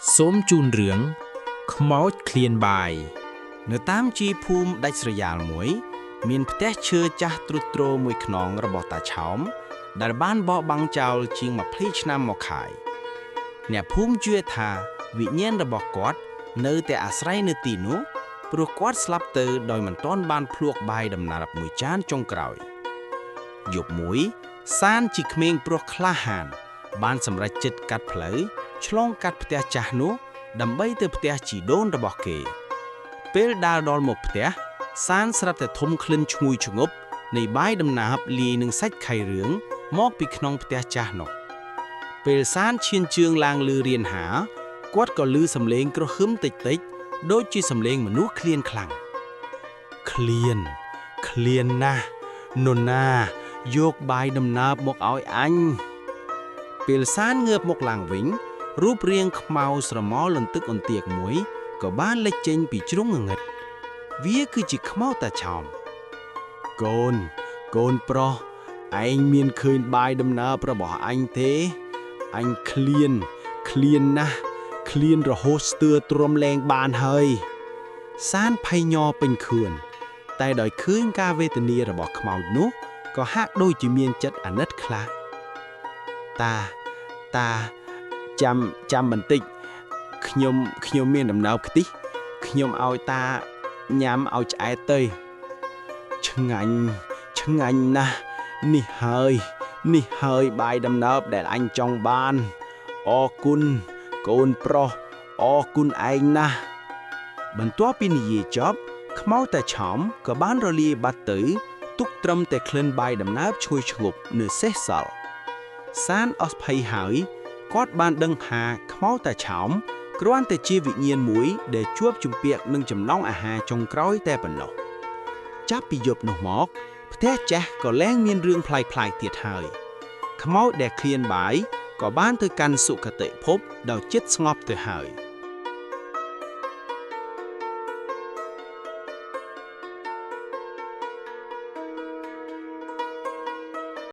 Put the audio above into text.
សូមជូនរឿងខ្មោចឃ្លានបាយ នៅតាមជីភូមិដាច់ស្រយាលមួយ មានផ្ទះឈើចាស់ទ្រុឌទ្រោមមួយខ្នងរបស់តាឆោម ដែលបានបោះបង់ចោលជាង20ឆ្នាំមកហើយអ្នកភូមិជឿថាវិញ្ញាណរបស់គាត់នៅតែអាស្រ័យនៅទីនោះព្រោះគាត់ស្លាប់ទៅដោយមិនទាន់បានភ្លក់បាយដំណើបមួយចានចុងក្រោយយប់មួយ សានជាក្មេងប្រុសក្លាហាន បានសម្រេចចិត្តកាត់ផ្លូវឆ្លងកាត់ផ្ទះចាស់នោះដើម្បីទៅផ្ទះជីដូនរបស់គេ ពេលដើរដល់មុខផ្ទះសានស្រាប់តែធំក្លិនឈ្ងុយឈ្ងប់នៃបាយដំណើបលាយនឹងសាច់ខៃរឿងមកពីក្នុងផ្ទះចាស់នោះពេលសានឈានជើងឡើងលឺរៀនហាគាត់ក៏លឺសំឡេងគ្រហឹមតិចតិចៗដូចជាសំឡេងមនុស្សឃ្លានខ្លាំងឃ្លានឃ្លានណាស់ននណាយកបាយដំណើបមកឲ្យអញពេលសានងើបមកឡើងវិញ រូបរាងខ្មៅស្រមោលលន្ទឹកអន្ទាកមួយក៏បានលេចចេញពីជ្រុងងងឹតវាគឺជាខ្មោចតាឆោមកូនកូនប្រុសឯងមានឃើញបាយដំណើបរបស់អញទេអញឃ្លានឃ្លានណាស់ឃ្លានរហូតស្ទើរទ្រាំលែងបានហើយ សានភ័យញ័រពេញខឿនតែដោយឃើញការវេទនារបស់ខ្មោចនោះក៏ហាក់ដូចជាមានចិត្តអាណិតខ្លះតាតា ចាំចាំបន្តិចខ្ញុំខ្ញុំមានដំណើបខ្ទិះខ្ញុំឲ្យតាញ៉ាំឲ្យឆ្អែតទៅឆ្ងាញ់ឆ្ងាញ់ណាស់នេះហើយនេះហើយបាយដំណើបដែលអញចង់បានអរគុណកូនប្រុសអរគុណឯងណាស់បន្ទាប់ពីនិយាយចប់ខ្មោចតាឆោមក៏បានរលាយបាត់ទៅទុកត្រឹមតែក្លិនបាយដំណើបឈ្ងុយឈ្ងប់នៅសេះសល់សានអស់ភ័យហើយ គាត់បានដឹងថាខ្មោចតាឆោមគ្រាន់តែជាវិញ្ញាណមួយដែលជួបជំពាក់នឹងចំណង់អាហារចុងក្រោយតែប៉ុណ្ណោះចាប់ពីយប់នោះមកផ្ទះចាស់ក៏លែងមានរឿងប្លែកៗទៀតហើយខ្មោចដែលឃ្លានបាយក៏បានទៅកាន់សុគតិភពដោយចិត្តស្ងប់ទៅហើយ